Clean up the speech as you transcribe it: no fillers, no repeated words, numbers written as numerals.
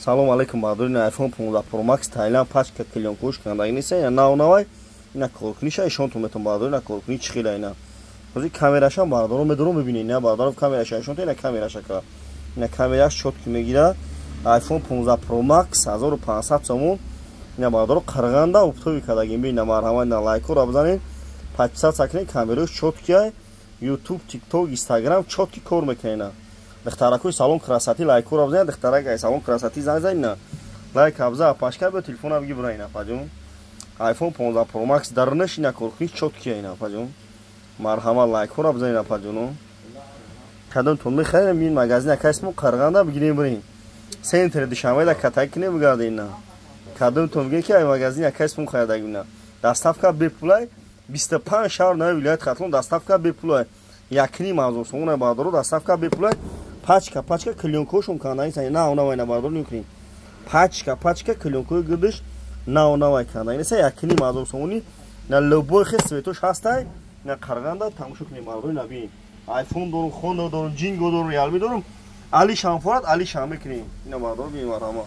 Салом алейкум, бардори. iPhone 15 Pro Max Таиланд, пачка клёнкош кандаги неста, ина нав навай, ина коркуниша ишонтон метон, бардори. Ина коркуни чӣ хела, ина ҳозир камерашам, бардоро, медорум, бибинед. Ина, бардоро, камераша ишонто, ина камераша ка, ина камераш чётко мегира. iPhone 15 Pro Max 1500 сомон. Ина, бардоро, Қарғанда оптовый кардагим. Бина, марҳамат, ина лайкҳоро бизанед, подписаться кунед. Камераш чёткий, YouTube, TikTok, Instagram чётко кор мекунад. Ина духтаракои салон красоты, лайкҳоро бизанед. Духтарак ай салон красоты занг занед, ина лайк абза, апашка биё, телефона биги, бура. Ина, апаҷон, iPhone 15 Pro Max дарунаш ина коркуниш чёткий. Ина, апаҷон, марҳамат, лайкҳоро бизанед, апаҷоно. Кадомтон мехарем, ин магазин акайсмо Қарғанда бигирем, бирем центри Душанбеда катак кунем, бигардем. Ина кадомтон бигем, ки ай магазин акайсмо харидаг. Ина доставка бепулай, 25 шаҳр нави вилояти Хатлон доставка бепулай, 1,5 ҳазор сомона, бардоро, доставка бепулай. Пачка пачка клёнкошон кандаи нав навай на, бардоро, мекунем, пачка пачка клёнкои гирдиш нав навай кандаи неса, 1,5 ҳазор сомони. На любой хел цветош ҳастай. На Қарғанда тамошо кунем, бардори, набин. Айфон дорум, Хонда дорум, Ҷинго дорум, Реалми дорум, Али шамфорат, Али шам мекунем. Ина, бардоро, бин, марҳама.